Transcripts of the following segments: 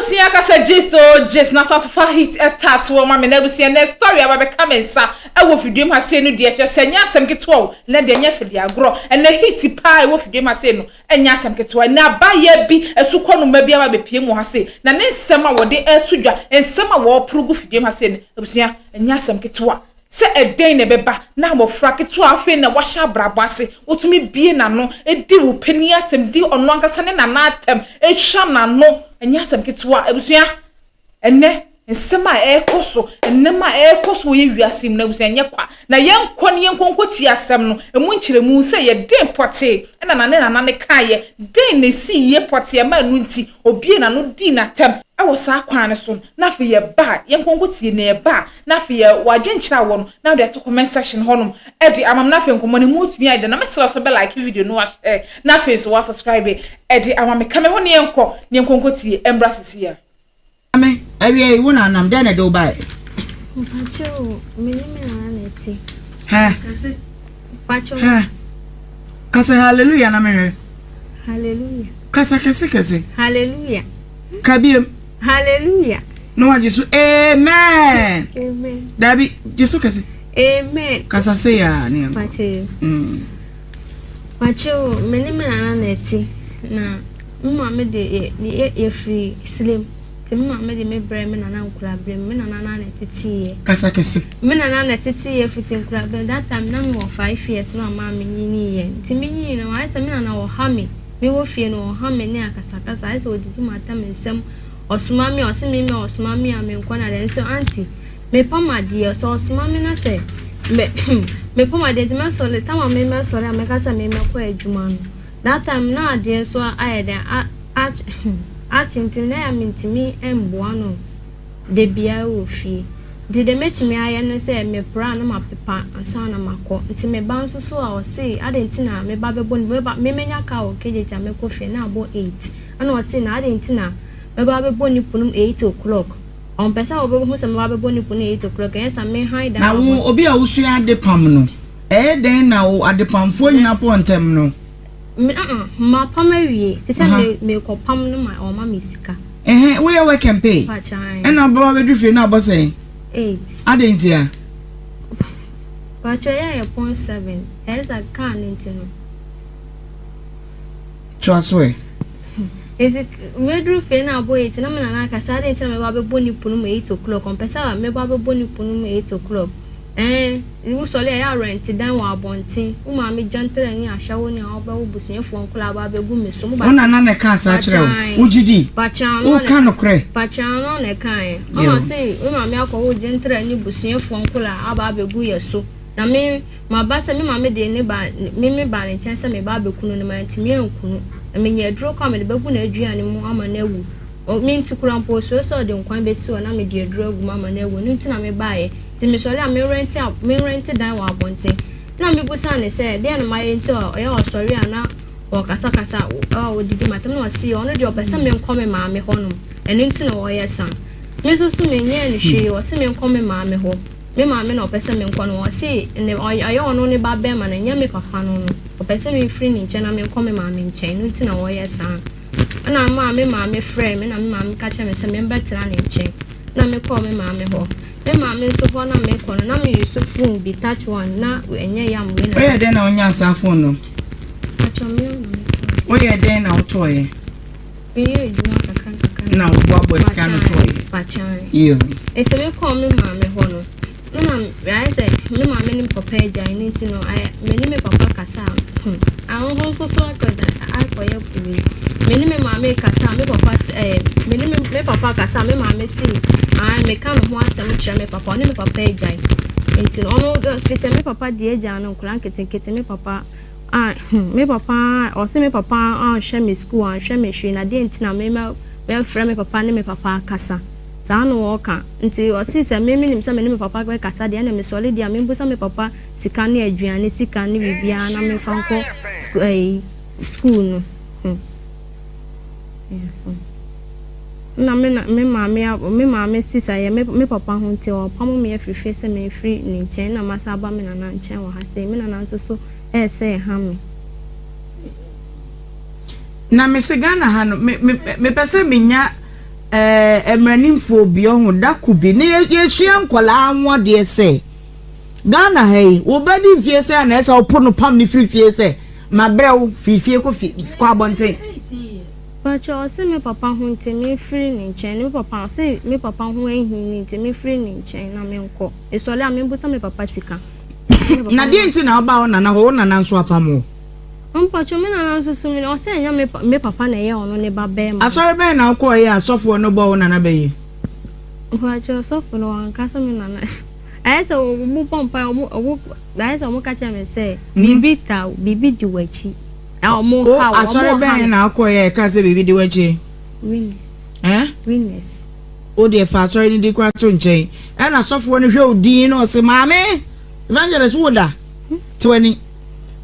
Abusua kasa gist o gist na sa so fa hit ɛta toɔ ma me na abusua nɛ story aba bɛka me nsa ɛwɔ fidua mu ha sei no deɛ kyerɛ sɛ ɛnyɛ asɛm ketewa o nɛ deɛ ɛnyɛ fɛ deɛ agorɔ ɛnɛ hit paa ɛwɔ fidua mu ha sei no ɛnyɛ asɛm ketewa ɛnɛ abayɛ bi ɛsukɔnoma bi aba bɛpie mu ha sei na ne nsɛm a wɔde ɛto dwa nsɛm a wɔporo gu fidua mu ha sei no abusua ɛnyɛ asɛm ketewa. Sɛ ɛdɛn na ɛbɛba na abɔfra ketewa a afei na wahyɛ abrabɔ ase, otumi bue n'ano di wo panin atɛm, di ɔno ankasa ne nana atɛm, twa n'ano, ɛnyɛ asɛm ketewa. Abusua, ɛnnɛ nsɛm a ɛrekɔ so, nneɛma a ɛrekɔ so wɔ yɛn wiase mu no, abusua, ɛnyɛ kwa. Na yɛnkɔ ne yɛnkɔ nkɔtie asɛm no, ɛmu nkyerɛmu sɛ yɛ den pɔtee na na ne nana no kaeɛ, dɛn na ɛsiiɛ pɔtee ɛma ɛno nti obiee n'ano dii n'atɛm wɔ saa kwan no so no, na afei yɛba a, yɛnkɔ nkɔtie, na yɛba a, na afei yɛ w'adwenkyerɛ a wɔ no na wode ato comment section hɔnom de ama me na afei nkɔmmɔ no mu tumi ayɛ dɛ na mesrɛ wo sɛ bɛ like video no wahyɛ na afei nso wa subscribe de ama me ka me ho ne yɛnkɔ ne yɛnkɔ nkɔtie ɛmbra sisi a. Maame, awiei wo na anam, dɛn na ɛde wo baeɛ? Mpakyɛw, me ne me nana na ɛte. Hɛ? Mpakyɛw. Hɛ? Kasa hallelujah na mehwɛ. Hallelujah. Kasa kɛse kɛse. Hallelujah. Ka biem. Hallelujah. Na wagye so amen. Amen. Dabi, gye so kɛse. Amen. Kasa se ya ne yɛn. Pakyɛ. Mm. Pakyɛ me ne me nana na ɛte na me maame de yɛ yɛfiri Slim. Nti me maame de me brɛɛ me nana nkuraberɛ mu. Me nana na na ɛteteeɛ. Kasa kɛse. Me nana na ɛteteeɛ fiti nkuraberɛ mu. That time na me wɔ 5 years na ɔmaa me nyiniiɛ. Nti me nyinii no ayɛ sɛ me nana ɔha me. Me wɔ fie no ɔha me ne akasakasa. Ayɛ sɛ ɔdidi m'atam nsɛm. Ɔsoma me a ɔse me mɛ ɔsoma me a menkɔ na deɛ. Nso aunty mepam adeɛ sɛ ɔsoma me na sɛ mɛ mepam adeɛ nti mɛsɔre time a me mɛsɔre a mɛka sɛ me mɛkɔ adwuma no. That time na adeɛ nso ayɛ dɛn akye nti na yɛ mentumi mboa no da biara wɔ fie. Nti deɛ mɛtumi ayɛ ne sɛ mepra na mapepa ansa na makɔ. Nti me ba nso so a ɔse adɛn nti na meba bɛbɔ ne meba me menya car wɔ KJT a mɛkɔ fie na abɔ 8. Ɛna ɔse na adɛn nti na mɛba abɛbɔ ne pono mu 8 o'clock. Ɔmpɛ sɛ ɔbɛhu sɛ mɛba abɛbɔ ne pono 8 o'clock ɛnyɛ sɛ me han dan Na wo obi a wosua adepam no, ɛyɛ dɛn na wo adepamfoɔ nyina pɔ ntɛm no? Me mapam awie. Te sɛ me mekɔpam no ma ɔma me sika. Ɛhɛn, woyɛ work and pay. Pakyan. Ɛna wobɛba abɛduru fie na abɔ sɛn? 8. Adɛn nti a? Pakyɛ yɛ yɛ pɔn 7. Ɛyɛ sɛ car no nti no. Toa so ɛ. Nti meduru fie na abɔ 8 na me nana aka sɛ adɛn nti na mɛba abɛbɔ ne pono mu 8 o'clock. Ɔmpɛ sɛ mɛba abɛbɔ ne pono mu 8 o'clock. Ɛn, wosɔre a ɛyɛ arɛnte dan wɔ abɔnten. Wo maame gyantra ne ahyɛwo ne a wobɛwo busuafoɔ nkoraa aba abɛgu me so. Wo nana na ɛkaa saa kyerɛ wo? Wogye di? Woka nokorɛ? Pakyan no na ɛkaeɛ. Ɔna ɔse me maame akɔwo gyantra ne busuafoɔ nkoraa aba abɛgu yɛ so. Na me maba sɛ me maame de ne ba me me ba ne nkyɛn sɛ me ba abɛkunu no mantumi ankunu. Na menya aduro kɔ a mede bɛgu n'aduane mu ama no awu. Me nti kora mpo osuro sɛ ɔde nkwan bɛsi hɔ na mede aduro agu mu ama no awu. Ɛno nti na mebaeɛ. Nti mesɔre a merɛnte dan wɔ abɔnten. Na mebusaa ne sɛ deɛ na mayɛ nti ɔyɛ ɔsɔre a na ɔkasakasa a ɔdidi m'atam na ɔse ɔno deɛ ɔpɛ sɛ menkɔ me maame hɔnom. Ɛno nti na ɔyɛ saa. Me nso so menyɛɛ no hwee. Ɔse menkɔ me maame hɔ. Me maame na ɔpɛ sɛ menkɔ no. Ɔse ɔyɛ ɔno ne ba bɛrima no ɛnyɛ me papa no no. Ɔpɛ sɛ memfiri ne nkyɛn na menkɔ me maame nkyɛn. Ɛno nti na ɔyɛ saa. Ɛna maa me maame frɛɛ me na me maame ka kyerɛ me sɛ membɛtena ne nkyɛn. Na mekɔɔ me maame hɔ. Me maame nso hɔ na mekɔ no na me use phone bi touch one na ɛnyɛ yam wei na. Woyɛ dɛn na wonyaa saa phone no? Pakyɛ me na metɔɔ. Woyɛ dɛn na wotɔɔyɛ? Meyɛ adwuma kakra kakra. Na woboaboa sika no tɔɔyɛ? Pakyan. Iyo. Nti mekɔɔ me maame hɔ no na ayɛ sɛ me maame ne me papa agyae ne nti no ayɛ me ne me papa kasa a ahoho nso so akɔyɛ wei. Me ne me maame kasa a me papa ɛɛ me ne me papa kasa a me maame si ae meka me ho asɛm kyerɛ me papa ɔne me papa agyae. Nti no ɔno fi sɛ me papa deɛ agya no nkwadaa nketenkete me papa a me papa ɔse me papa anhwɛ me school anhwɛ me hwee na deɛ nti na me mɛfrɛ me papa ne me papa akasa. Saa na wɔka. Nti ɔse sɛ me menim sɛ me ne me papa bɛkasa deɛ ɛna mesɔre deɛ a membusa me papa sika ne aduane sika ne biribiara na memfa nkɔ school ɛyi school no. Yes. Na me na me maame me maame si sa yɛ me me papa ho nti ɔpam me afiri fie sɛ memfiri ne nkyɛn na masa aba me nana nkyɛn wɔ ha sei. Me nana nso so ɛɛsɛ ɛha me. Na me se Ghana ha no me me mepɛ sɛ menya Ɛɛ mmaranimfoɔ bi ɔho da ko bi ne yɛsua nkwadaa ho adeɛ sɛ Ghana ha yi wo ba di mfie sɛ na ɛsɛ ɔpo no pam ne firi fie sɛ mabrɛ wo firi fie kɔ fie kɔ abɔnten. Pakyɛ ɔse me papa ho nti me firi ne nkyɛn ne me papa ɔse me papa ho ahi ne nti me firi ne nkyɛn na me nkɔ mesɔre a me busa me papa sika. Na deɛ nti na ɔba wo nana hɔ wo nana nso apam wo. Mpakyɛ me nana nso so me ɔsɛ ɛnyɛ me me papa na ɛyɛ ɔno ne ba bɛɛma. Asɔre bɛn na wokɔɔ yɛ a sɔfoɔ no bɔɔ wo nana bɛ yi? Mpakyɛ sɔfo no wanka sɛ me nana ayɛ sɛ ɔmo bɔ mpaeɛ ɔmo ɔmo ayɛ sɛ ɔmo ka kyerɛ me sɛ biribi ta biribi di w'akyi na ɔmo ha wo ɔmo Asɔre ha bɛn me. na wokɔɔ yɛ a ɛkaa sɛ biribi di w'akyi? Winners. Ɛn? Winners. Wo deɛ fa asɔre no din koraa to nkyɛn. Ɛna sɔfoɔ no hwɛ wo din na ɔse maame evangelist wo da? Te w'ani.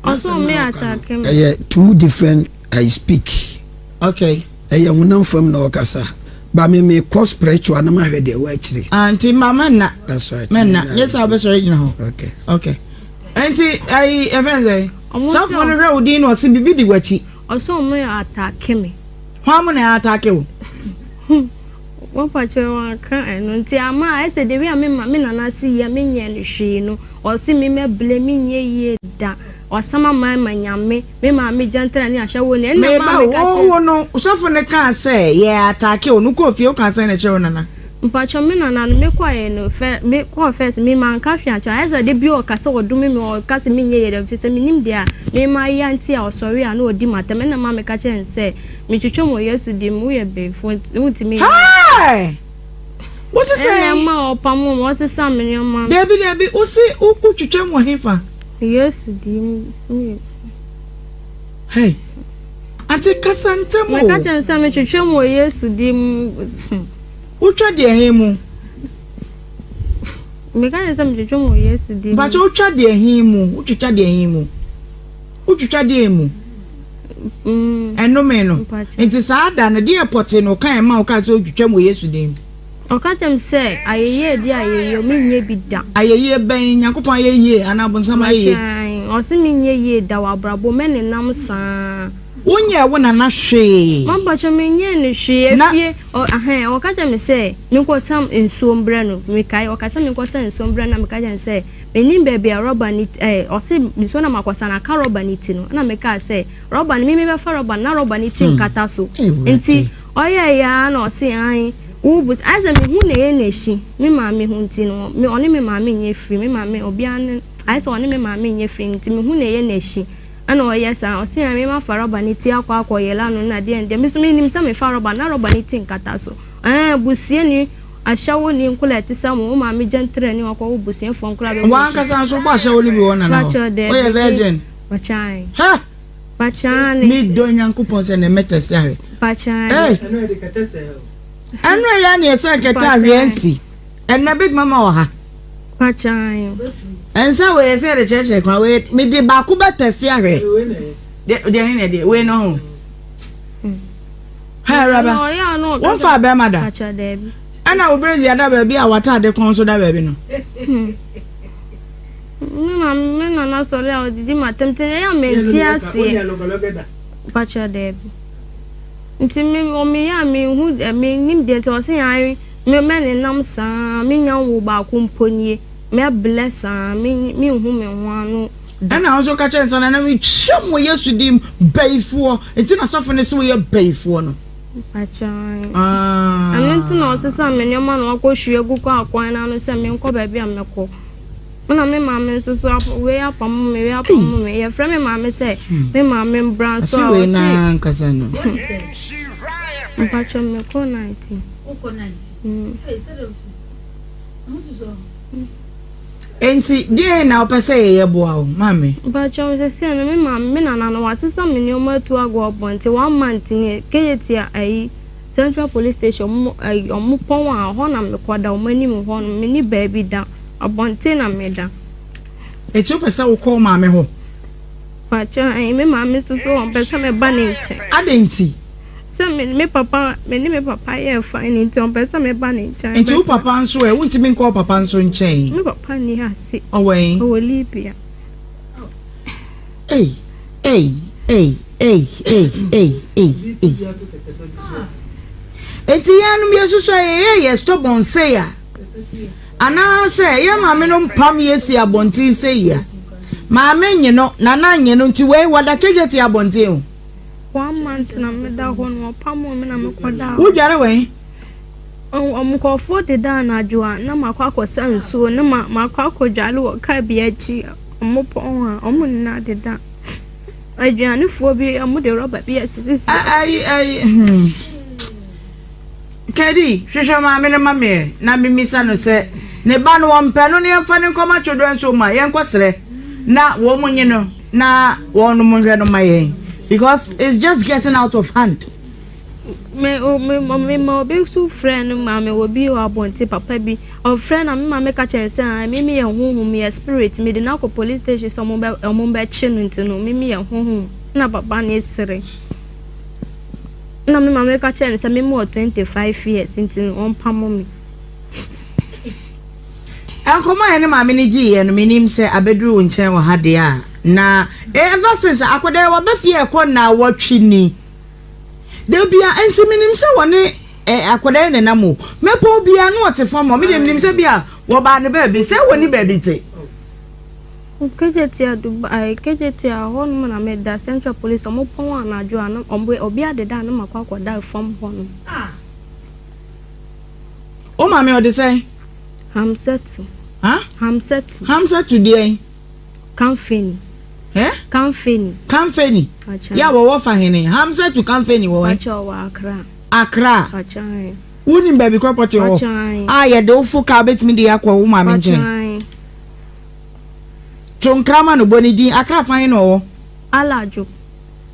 Ɔsoo me attack me. Ɛyɛ two different I speak. Okay. Ɛyɛ honam fam na ɔkasa. Ba me me kɔ spiritual na mahwɛ deɛ ɛwɔ akyire. Ah nti ma ma nna. That's right. Mɛ nna nyɛ sɛ abɛsɔre gyina hɔ. Okay. Okay. Nti ayi ɛfɛn sɛ. Sɔfo no hwɛ wo din na ɔse bibi di w'akyi. Ɔsoo me attack me. Hwan mo na attack wo? Wɔpa kyerɛ wɔanka ɛno nti ama ayɛ sɛ the way a me ma me nana se yɛ me nyɛ no hwee no ɔse me mɛ ble me nyɛ yie da ɔsam aman ma nyame me maame gyantra ne ahyɛwo ne ɛna maa me Meba ka wo kyerɛ wo no sɔfo no kaa sɛ yɛ attack wo no kɔɔ fie wo kaa sɛn na kyerɛ wo nana. Mpakyɛw me nana no me kɔɛ no fɛ me kɔɔ first me manka hwee ankyerɛ ayɛ sɛ da bi ɔka sɛ ɔdome me ɔka sɛ menyɛ yie da mfiri sɛ menim deɛ a me ma yɛ nti a ɔsɔre a na ɔdi m'atɛm ɛna maa me ka kyerɛ no sɛ Metwitwa mu wɔ Yesu din mu, woyɛ bɛyifoɔ nti wontumi nyɛ. Hey! Wo se sɛn? Ɛna ɛma ɔpamo me, ɔsesa me nneɛma. Dabi dabi, wo se wo twitwa mu wɔ hefa? Yesu din mu, woyɛ. Hey! Ante kasa ntɛm o. Meka kyerɛ no sɛ metwitwa mu wɔ Yesu din mu. Wotwa deɛ he mu? Meka kyerɛ sɛ metwitwa mu wɔ Yesu din mu. Mpakyɛ wotwa deɛ he mu? Wotwitwa deɛ he mu? Wotwitwa deɛn mu? Ɛnome no. Nti saa da no, deɛn pɔtee na ɔkaeɛ ma wokaa sɛ wotwitwa mu wɔ Yesu din mu? Ɔka kyerɛɛ me sɛ, Ayɛyie deɛ ayɛyie o, menyɛ bi da. Ayɛyie bɛn? Nyankopɔn ayɛyie anaa bonsam ayɛyie? Makyɛn. Ɔse menyɛ yie da wɔ abrabɔ mu, mɛnenam saa. Wonyɛɛ wo nana hwee? Mampakyɛ menyɛɛ no hwee. Na. Afie, ɔ, ahɛn, ɔka kyerɛɛ me sɛ menkɔsa nsuo mbrɛ no. Mekae, ɔka sɛ menkɔsa nsuo mbrɛ no na meka kyerɛɛ no sɛ, Mennim baabi a rɔba no eh, ɔse nsuo na makɔsa no aka rɔba no ti no, ɛna mekaa sɛ rɔba no, me mebɛfa rɔba no na rɔba no ti nkata so. Nti ɔyɛeɛ ara na ɔse ae, wo bu, ayɛ sɛ mehu na ɛyɛ n'akyi, me maame ho nti no, me ɔne me maame nyɛ firi, me maame obiara ne, ayɛ sɛ ɔne me maame nyɛ firi nti mehu na ɛyɛ n'akyi, ɛna ɔyɛ saa, ɔse ae me mafa rɔba no ti akɔ akɔ yela no na deɛn deɛ, me nso menim sɛ mefa rɔba no na rɔba no ti nkata so, ɛɛ busuani. Ahyɛwo ni nkola ɛte sɛ mo, wo maame gya ntrɛ ne wakɔ wo busuafoɔ nkola bɛbɔ Wankasa nso wobɔ ahyɛwo no bi wɔ nana hɔ? Woyɛ virgin? Bakyae. Hɛ! Bakyaane. Me dɔ Nyankopɔn sɛ nɛ mɛ tɛsi ahwɛ. Bakyae. Hey! Ɛno ɛyɛ ne ɛsɛ kɛtɛ ahwɛ ansi. Ɛnɛ big mama wɔ ha. Bakyae. Ɛnsa wei ɛsɛ yɛde kyerɛkyerɛ kwan wei mede baako bɛ tɛsi ahwɛ. Deɛ deɛ ne deɛ wei no ho. Hɛ awuraba, womfaa bɛrima da? Ɛna wo brɛzi ada baabi a w'ataade kɔn nso da baabi no. Me maame me nana sɔre a ɔdidi ma tɛm tɛm ɛyɛ a mente aseɛ. Pakyɛ daabi. Nti me ɔmeyɛ a menhu mennim deɛ nti ɔse ae me mɛnenam saa menya nwo baako mpo nie mɛblɛ saa menhu me ho ano. Ɛna wo nso ka kyerɛ no sɛ, Nana metwam wɔ Yesu din mu, bayifoɔ. Nti na sɔfo no se woyɛ bayifoɔ no. Mpakyɛw. Ɛno nti na ɔsesa me nneɛma na wakɔhwie agu kɔ akwan no ano sɛ menkɔ baabi a mɛkɔ. Ɛna me maame nso so ap wei apamo me, wei apamo me. Yɛfrɛ me maame sɛ me maame mbra nso a Afe wei ɔse. naa ankasa no. Mpakyɛw mekɔ 19. Wokɔ 19? Mm. Hey, sɛdeɛ wotu. Ɛho susu ɔho. Enti deɛn na wopɛ sɛ yɛyɛ boa wo, maame? Mpakyɛw sɛsɛɛ no me maame me nana no wasesa me nneɛma atu agu abɔnten one month nie kejetia ayi central police station ɔmo ayi ɔmo pɔn a hɔ na mekɔ da ɔmo anim hɔ nom menni baabi da abɔnten na meda. Enti wopɛ sɛ wokɔ wo maame hɔ? Mpakyɛw ayi me maame nso so ɔmpɛ sɛ meba ne nkyɛn. Adɛn nti? Sɛ me ne me papa me ne me papa yɛɛ fine nti ɔmpɛ sɛ meba ne nkyɛn. Nti wo papa nso ɛ? Wontumi nkɔ wo papa nso nkyɛn? Me papa nni ase. Ɔwɔ he? Ɔwɔ Libya. Ei ei ei ei ei ei ei ei. Enti yɛnom yɛsusu a yɛyɛ yɛ stubborn sei a, anaasɛ yɛn maame nom pam yɛ si abɔnten sei a, maame nye no, nana nye no, nti wei wɔda kejeti abɔnten o. One month na meda hɔ no, wɔpamoo me na mekɔdaa hɔ. Wodware wɛn? Wɔn nkurɔfoɔ deda anadwo a, na makɔ akɔsa nsuo, na makɔ akɔdware wɔ kaa bi akyi. Wɔpɔn a, wɔn nyinaa deda. Aduanefoɔ bi, wɔde rɔba bi asisisi. Ayi ayi hmm. Kadi, hwehwɛ maame no ma me ɛ, na memmisa no sɛ ne ba no wɔmpɛ no na yɛmfa no nkɔma Children's Home a yɛnkɔsrɛ na wɔn nye no na wɔnom nhwɛ no ma yɛn because it's just getting out of hand. Me o me me ma obi nso frɛ no maame wɔ bi wɔ abɔnten papa bi ɔfrɛ na me maame ka kyerɛ no sɛ ah me meyɛ honhom meyɛ spirit mede no akɔ police station sɛ ɔmo bɛ ɔmo bɛkye no nti no me meyɛ honhom na papa no sere na me maame ka kyerɛ no sɛ me mewɔ 25 years nti no ɔmpamo me. Nkɔmmɔ a yɛne maame no diiɛ no, menim sɛ abɛduru wo nkyɛn wɔ ha deɛ a, na ever since akwadaa yi waba fie ɛkɔ nnawɔtwe ni. Da bia, nti menim sɛ wɔne akwadaa yi na ɛnam o. Mɛpɔ biara na ɔte fam hɔ, me deɛ menim sɛ bi a wɔbaa no baabi, sɛ wɔni baabi te. Kejetia Dubai, Kejetia hɔnom na meda, Central Police, wɔn pɔn anadwo a na wɔn obi adeda a na makɔ akɔda fam hɔnom. Wo maame ɔde sɛn? Hamsatu. Ha? Hamsatu. Hamsatu deɛn? Kamfeni. Eh? Kamfeni. Kamfeni. Pacha. Yɛ a wɔwɔ fa hene. Hamsatu Kamfeni wɔ hɛ? Pacha ɔwɔ Accra. Accra. Pacha eh. Wonim baabi korɔ pɔte wɔ? Pacha eh. A yɛde wo fo kaa bɛtumi de akɔ wo maame nkyɛn. Pacha eh. To nkra ma no bɔ ne din. Accra fa he na ɔwɔ? Alajo.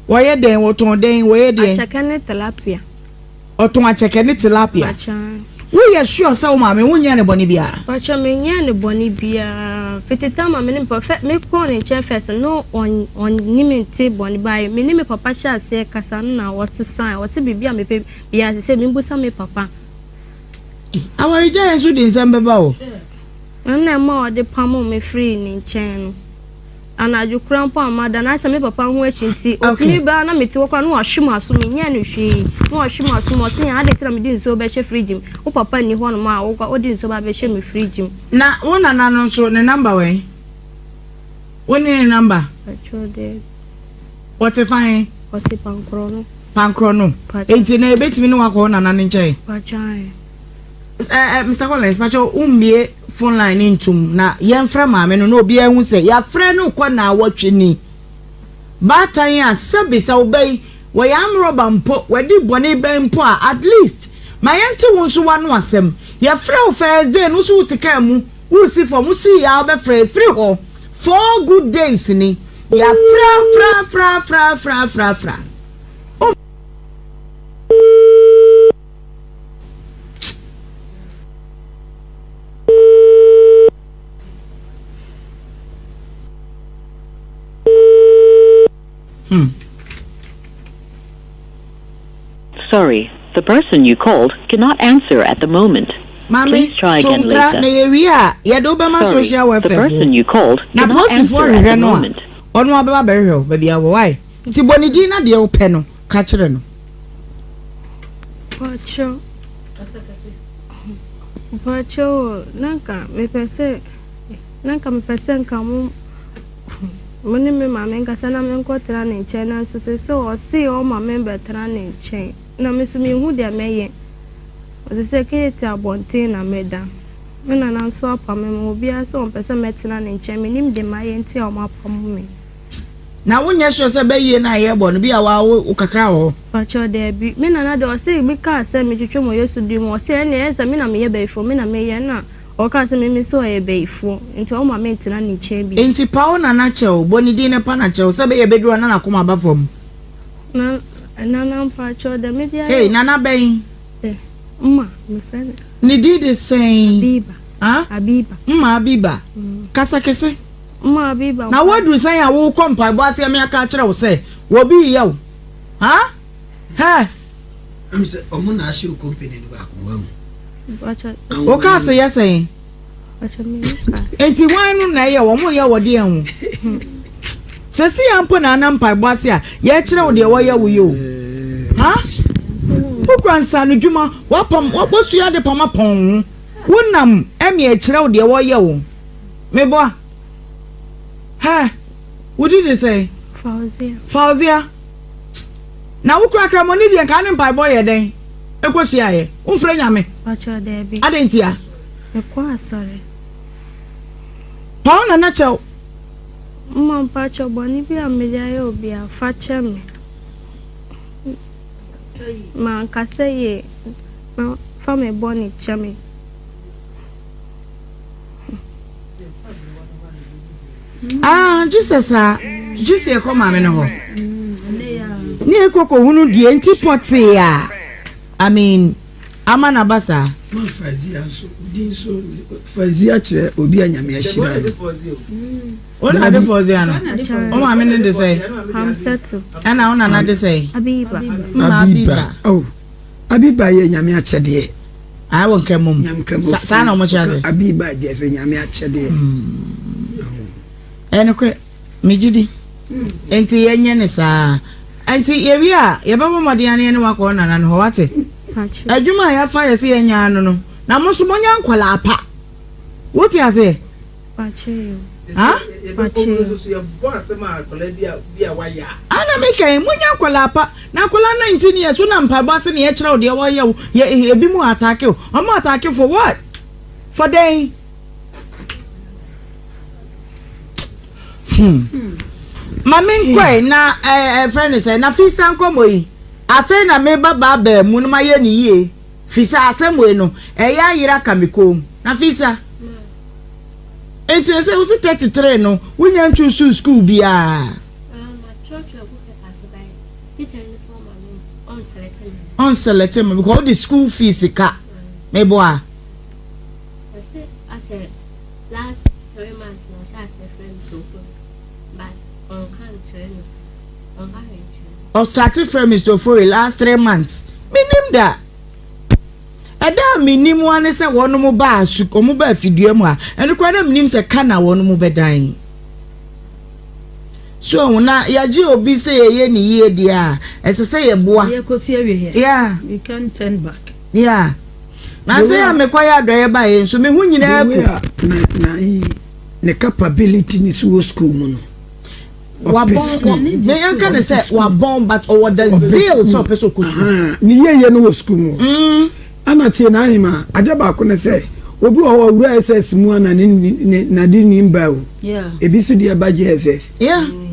Wɔyɛ dɛn? Wɔtɔn dɛn? Wɔyɛ deɛn? Akyɛkɛ ne tilapia. Ɔtɔn akyɛkɛ ne tilapia. Pakyɛ. Woyɛ sure sɛ wo maame wonyɛɛ no bɔne biara? Pakyɛ menyɛɛ no bɔne biara. Fiti time a me ne me papa fɛ me kɔɔ ne nkyɛn first no na ɔnye me nte bɔne but me ne me papa hyɛɛ aseɛ kasa no na ɔsesae ɔse biribi a mepɛ biara sesei membusa me papa. Awaregyaeɛ nso de nsɛm bɛba o. Ɛno na ɛmaa ɔde pamoo me firii ne nkyɛn no. Anadwo koraa mpo a mada no, ayɛ sɛ me papa ho akyi nti, ɔtumi ba na mete hɔ koraa na wahwe m'aso, menyɛɛ no hwee, na wahwe m'aso mu, ɔse adɛn nti na mede nsuo bɛhyɛ fridge mu, wo papa nni hɔnom a wode nsuo ba abɛhyɛ me fridge mu. Na wo nana no nso ne number wɛn? Wo ne ne number? Pakyɛw daabi. Ɔte fa he? Ɔte Pankorɔ no. Pankorɔ no? Pakyɛw. Enti na yɛbɛtumi ne wo akɔ wo nana no nkyɛn? Pakyɛw ae. Eh, eh, Mr. Collins, pakyɛw wo mmie phone line no ntom na yɛmfrɛ maame no na obiara hu sɛ yɛafrɛ no kɔ naawɔtwe ni. Baatan a sɛbe sɛ wo ba yi wɔyɛ amrɔba mpo, wadi bɔne bɛn mpo a, at least ma yɛnte wo nso w'ano asɛm. Yɛfrɛ wo first day no wo so wote kaa mu, woresi fam, wosii a wobɛfrɛ, ɛfiri hɔ four good days ni, yɛafrɛ afrɛ afrɛ afrɛ afrɛ afrɛ afrɛ. Hmm. Sorry, the person you called cannot answer at the moment. Maame, Please try again to nkra later. na yɛwie a yɛde wo bɛma Sorry, social the welfare person foɔ. you called Na cannot polisifoɔ answer at hwehwɛ the no a, moment. ɔno abɛba abɛhwehwɛ wo baabi a wɔ. Why? Nti bɔ ne din na deɛ wopɛ no ka kyerɛ no. Mpakyɛw, mpakyɛw o, na nka mepɛ sɛ, na nka mepɛ sɛ nka mo, mo ne me maame nkasa na menkɔtena ne nkyɛn nanso seesei ɔse ɔmma membɛtena ne nkyɛn na me nso menhu deɛ mɛyɛ. Seesei Kate abɔnten na meda. Me nana nso apamo me, obiara sɛ ɔmpɛ sɛ mɛtena ne nkyɛn, mennim deɛ mayɛ nti a wɔapamo me. Na wo nyɛ sure sɛ bɛyie no a yɛbɔ no bi a waa wo kakra wɔ hɔ. Pakyɛw daabi me nana deɛ ɔse me kaa sɛ me twitwa mu yesu din mu ɔse ɛneɛ ɛnsɛ me na meyɛ bayifoɔ me na meyɛ ɛna ɔkaa sɛ me me nso ɔyɛ bayifoɔ nti ɔma me ntena ne nkyɛn bio. Nti pa wo nana kyɛw bɔ ne din na pa na kyɛw sɛ bɛyɛ bɛduru hɔ na nakoma aba fam. Na nana mpakyɛw deɛ mede ayɛ. Hey nana bɛn. Eh mma me frɛ no. Ne din de sɛn. Abiba. Ah Abiba. Mma Abiba kasa kese. Mma Abiba Na woaduru sɛn a wokɔ mpaebɔ ase me aka akyerɛ wo sɛ wɔbi reyɛ wo? Ha? Hɛ? Ɛm sɛ ɔmo na ahyew company no baako wahu. Wo kaa se yɛ sɛn? Enti hwan no na ɛyɛ wɔn yɛ wɔ deɛ ho? Sɛsi ya mpo na anam mpaebɔ ase a yɛkyerɛ wo deɛ wɔyɛ wo yɛ o. Ha? Wokura nsaanodwuma, woapam, woasua adepam apɔn wo ho. Wonam ɛme ɛkyerɛ wo deɛ wɔyɛ wo. Meboa. Hɛ, wo din de sɛn? Fauzia. Fauzia. Na wo kura kramoni deɛ nka ne mpaebɔ yɛ dɛn? Ɛkɔ hyiaeɛ. Womfrɛ Nyame? Pakyɛ daabi. Adɛn ntia? Mekɔ asɔre. Pa wo nana kyɛw. Mma mpakyɛ bɔne bi a mede ayɛ obi a fa kyɛ me. Mankasa yie na fa me bɔne kyɛ me. Ah, Jesus a, Jesus yɛkɔ maame no hɔ. Ne yɛkɔ kɔhunu deɛ nti pɔtee a, I mean, ama no aba saa. Ma Fazia nso, din nso, Fazia kyerɛ obi a Nyame ahyira no. Wo na de Fozia no? Wo maame no de sɛ? Hamsatu. Ɛna wo nana de sɛ? Abiba. Abiba. Oh. Abiba yɛ Nyame akyɛdeɛ. Ayi wɔ nkramof. Saa na wɔn kyerɛ ase. Abiba gyɛ sɛ Nyame akyɛdeɛ. Ɛyɛ nokorɛ, megye di. Nti yɛnyɛ ne saa. Nti yɛwie a, yɛbɛbɔ mmɔden ara na yɛne wo akɔ wo nana no hɔ, wate? Adwuma a yɛafa yɛ sɛ yɛnyɛ ara no no, na mo nso monyɛ nkwadaa pa. Wote aseɛ? Ana meka yi, monyɛ nkwadaa pa. Na akwadaa 19 years, wo na mpaebɔ ase na yɛkyerɛ wo deɛ wɔyɛ wo. Yɛ ebi mu atake wo. Ɔmo atake for what? For dɛn? Hmm. Ma menkɔe na ɛfrɛ eh, ne sɛ na fisa nkɔmmɔ yi. Afei na meba baabaa mu no mayɛ ne yie. Fisa asɛm wei no, ɛyɛ ayera ka me kɔn mu. Na fisa. Nti ɛsɛ wo se 33 no wonya nchuusuu school biaa. Ɔnselɛte ma because wode school fees ka meboa. Ɔsate frɛ Mr. Ofori last 3 months menim da. Ɛda a menim ara ne sɛ wɔnom baa su wɔn baa fidua mu a, ɛno koraa na menim sɛ ka na wɔnom bɛdan. So ɛho na yɛagye obi sɛ yɛyɛ ne yie deɛ a, ɛsɛ sɛ yɛboa. Yɛkɔsi awieɛ. Yeah. We can't turn back. Yeah. Na sɛ yɛ a mekɔyɛ adɔeɛ baeɛ nso me ho nyinaa ku. The way a na na yi ne capability ne so wɔ school mu no. Wabɔn yɛn ka ne sɛ wabɔn but ɔwɔ the zeal sɛ ɔpɛ sɛ ɔkɔ sukuu. Ne yie no wɔ sukuu mu. Ana tie na ahema ade baako ne sɛ obi wɔ hɔ ɔwura SS mu ana ne ne nade ni mba o. Ebi so deɛ ba JSS.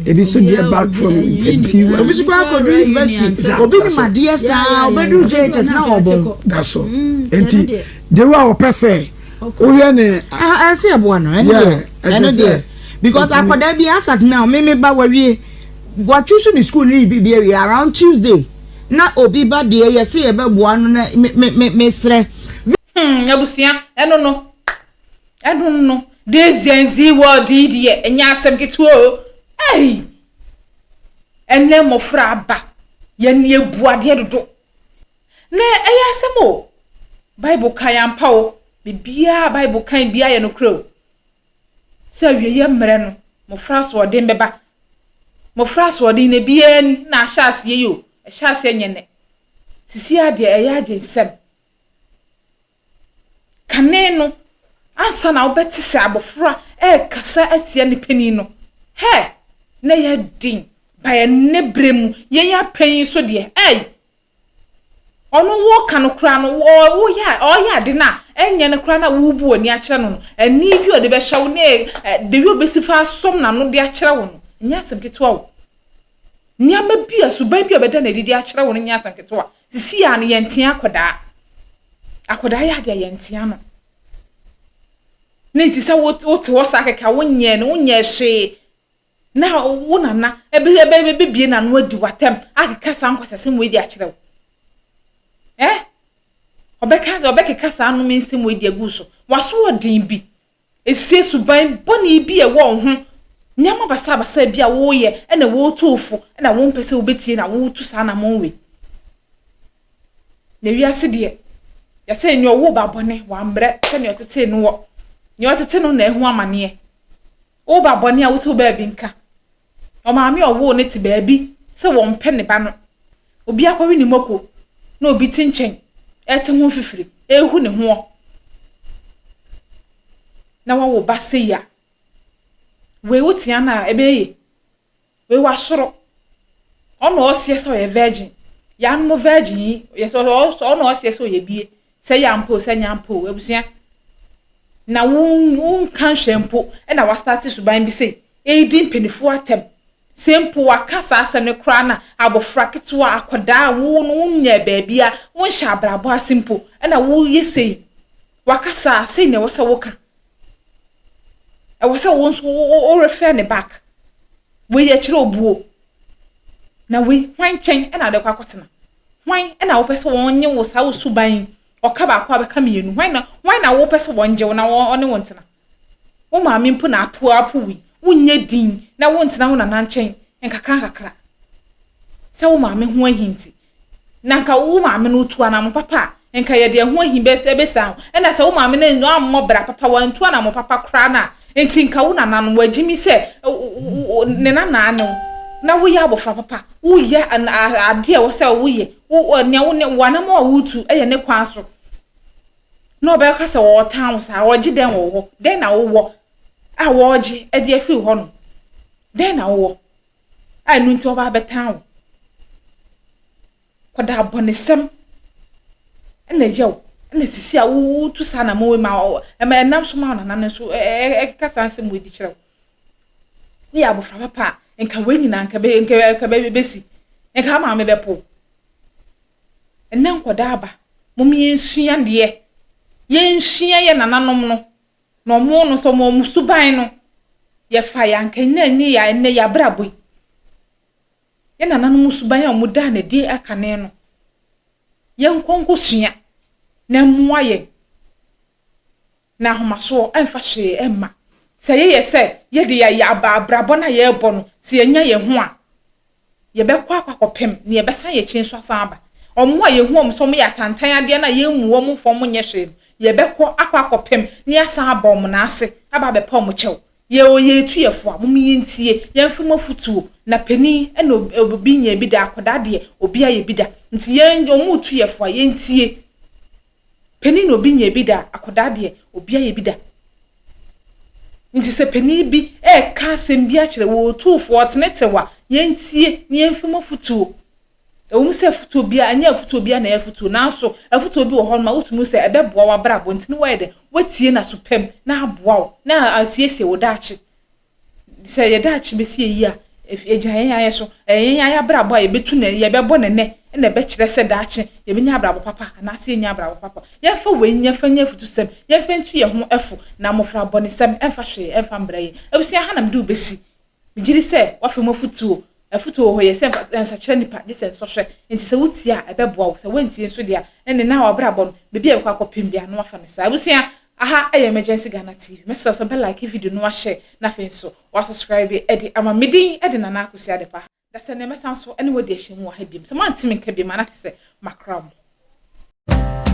Ebi so deɛ ba from P1. Obi so kɔ akɔduru university. Obi ni ma deɛ saa ɔbɛduru JHS na ɔbɔn. Da so. Nti de wo a ɔpɛ sɛ wohwɛ ne. Ɛsɛ ɛboa no ɛno deɛ ɛno deɛ because akwadaa bi as at now me me ba wawie watwi so ne school ne bi bi awie around Tuesday na obi ba deɛ yɛsɛ yɛbɛboa no na me me me mesrɛ. Abusua ɛno no ɛno no this Gen Z world yi deɛ ɛnyɛ asɛm ketewa o. Ei! Ɛnɛ mmɔfra aba yɛn yɛbu adeɛ dodo. Na ɛyɛ asɛm o. Bible kan ampa o. Biribiara Bible kan biara yɛ nokorɛ o. Sɛ awieeɛ mmerɛ no, mmɔfra asoɔden bɛba. Mmɔfra asoɔden na ebiara ni na ahyɛ aseɛ yi o. Ɛhyɛ aseɛ nyɛ nnɛ. Sisi ara deɛ ɛyɛ agye nsam. Kane no, ansa na wobɛte sɛ abɔfra ɛrekasa atia ne panin no, hɛ, na ɛyɛ den. Ba ɛnnɛ berɛ mu, yɛn apanyin so deɛ, ɛy, ɔno woka no koraa no, woyɛ ɔyɛ ade no a ɛnyɛ no koraa na wobu w'ani akyerɛ no no, ani bi a ɔde bɛhyɛ wo ne the way ɔbɛsi fa asɔm n'ano de akyerɛ wo no, ɛnyɛ asɛm ketewa o. Nneɛma bi a suban bi a ɔbɛda no adi de akyerɛ wo no nyɛ asɛm ketewa. Sisi a no yɛntea akwadaa. Akwadaa yɛ adeɛ a yɛntea no. Ne nti sɛ wote hɔ saa kɛkɛ a wonyɛ no wonyɛ hwee na wo nana ɛbɛbie n'ano adi w'atɛm akeka saa nkwasasɛm wei de akyerɛ wo. Eh? Ɔbɛka ɔbɛkeka saa nnome nsɛm wei de agu so. Waso ɔden bi. Esie suban bɔne bi a ɛwɔ wo ho. Nneɛma basabasa bi a woyɛ ɛna wotu wo fo ɛna wompɛ sɛ wobɛtie na wotu saa anammɔn wei. Na wiase deɛ, yɛsɛ nea ɔwoo ba bɔne, wammrɛ sɛnea ɔtetee no wɔ. Nea ɔtete no na ɛho amaneɛ. Wo ba bɔne a wote wo baabi nka. Ɔmaame a ɔwoo no te baabi sɛ wɔmpɛ ne ba no. Obi akɔwe ne mako. Na obi te nkyɛn ɛte ho mfifiri, ɛrehu ne hoɔ. Na wawo ba sei a, wei wotea no a ɛbɛyɛ yie. Wei wasoro. Ɔna ɔseɛ sɛ ɔyɛ virgin. Yanom virgin yi, yɛ sɛ ɔna ɔseɛ sɛ ɔyɛ bie. Sɛ yɛ ampa o, sɛ nyɛ ampa o, abusua. Na wo wonka nhwɛ mpo ɛna wastate suban bi sei. Ɛredi mpanimfoɔ atɛm. Sɛ mpo waka saa asɛm no koraa na abɔfra ketewa, akwadaa a wo no wonyɛɛ baabia, wonhyɛ abrabɔ ase mpo ɛna woyɛ sei. Waka saa, sei na ɛwɔ sɛ woka. Ɛwɔ sɛ wo nso wo refer ne back. Wei ɛkyerɛ obuo. Na wei, hwan nkyɛn ɛna wode kɔ akɔtena? Hwan ɛna wopɛ sɛ wɔnye wo saa wo suban yi? Ɔka baako a bɛka mmienu. Hwan na hwan na wopɛ sɛ wɔngye wo na ɔne wo ntena? Wo maame mpo na apo apo wo yi. Wonyɛ din na wontena wo nana nkyɛn nkakra nkakra. Sɛ wo maame ho ahi nti. Na nka wo maame no otu anamɔ papa a, nka yɛde ɛho ahi bɛsan wo. Ɛna sɛ wo maame no ammɔ bra papa, wantu anamɔ papa koraa no a, nti nka wo nana no, wagyimi sɛ ne nanaa ne wo, na woyɛ abɔfra papa, woyɛ adeɛ a ɛwɔ sɛ woyɛ, nea wo w'anamɔ a wotu yɛ ne kwan so. Na ɔbɛka sɛ ɔretan wo saa, ɔregye dɛn wɔ wo hɔ? Dɛn na wowɔ a wɔregye de afiri hɔ no? Dɛn na wowɔ? a ɛno nti ɔba abɛtan wo. Kɔda abɔnesɛm na ɛyɛ wo na sisi a wotu saa na mo ma ɛma ɛnam so ma nana no nso ɛkeka saa nsɛm wei di kyerɛ wo. Woyɛ abɔfra papa a nka wei nyinaa nka bɛ nka nka bɛsi nka maame bɛpo. Ɛnɛ nkɔda aba mom yɛnsua deɛ yɛnsua yɛ nananom no. Na ɔmo no nso ɔmo suban no yɛfa yɛ anka ɛnnɛ ne yɛ ɛnnɛ yɛ abrabɔ yi. Yɛ nananom suban a ɔmo daa no adi akane no, yɛnkɔ nkɔsua na ɛmmoa yɛn. Na ahomasoɔ ɛmfa hwee ɛmma. Sɛ yɛyɛ sɛ yɛde yɛ abrabɔ no a yɛrebɔ no, sɛ yɛnya yɛn ho a, Yɛbɛkɔ akɔ akɔpem na yɛbɛsan yɛn akyi nso asan aba. Wɔn a yɛhu wɔn sɛ wɔyɛ atantan adeɛ no a yɛmmu wɔn mfa wɔn nyɛ hwee no, yɛbɛkɔ akɔ akɔpem na yɛasan aba wɔn nan ase aba abɛpa wɔn kyɛw. Yɛ o yɛretu yɛn fo a, mom yɛntie, yɛmfa mu afotuo, na panin na obi nyɛɛ bi da, akwadaa deɛ obi ayɛ bi da. Nti yɛn, wɔn retu yɛn fo a, yɛntie. Panin na obi nyɛɛ bi da, akwadaa deɛ obi ayɛ bi da. Nti sɛ panin bi reka asɛm bi akyerɛ wo, ɔretu fo, ɔretenetene wo a, yɛntie na yɛmfa mu afotuo. Ɛwom sɛ afotuo biara, ɛnyɛ afotuo biara na ɛyɛ afotuo, nanso afotuo bi wɔ hɔnom a wotumi hu sɛ ɛbɛboa w'abrabɔ nti na woayɛ dɛ, woatie no aso pa mu na aboa wo na asiesie wo daakye. Sɛ yɛn daakye bɛsi yɛn yie a, ɛgyina yɛn ara yɛn so. Ɛyɛ yɛn ara yɛn abrabɔ a yɛbɛtu no, yɛbɛbɔ no nnɛ na ɛbɛkyerɛ sɛ daakye yɛbɛnya abrabɔ papa anaasɛ yɛnnya abrabɔ papa. Yɛmfa wei nyɛ mfa nyɛ afutusɛm, yɛmfa ntu yɛn ho fo, na mmofra abɔnesɛm mfa hwee mfa mbrɛ yɛn. Abusua, ha na mede wo bɛsi. Megye di sɛ woafa mu afotuo. Afotuo wɔ hɔ, yɛ sɛ nsakyera nnipa gye sɛ nsɔhwɛ. Enti sɛ wotie a, ɛbɛboa wo. Sɛ woantie nso deɛ a, ɛnne na w'abrabɔ no, baabi a ɛbɛkɔ akɔpem biara no woafa no saa. Abusua, aha yɛ Emergency Ghana TV. Mɛsrɛ wo sɛ wobɛ like video no, wahyɛ, na afei nso wasubscribe de ama me. Me din de Nana Akosua Adepa. Da sɛ nnɛ mɛsan so ne wo adi ahyɛmu wɔ ha biom. Sɛ moante me nka biom a, na kyerɛ sɛ makra mo.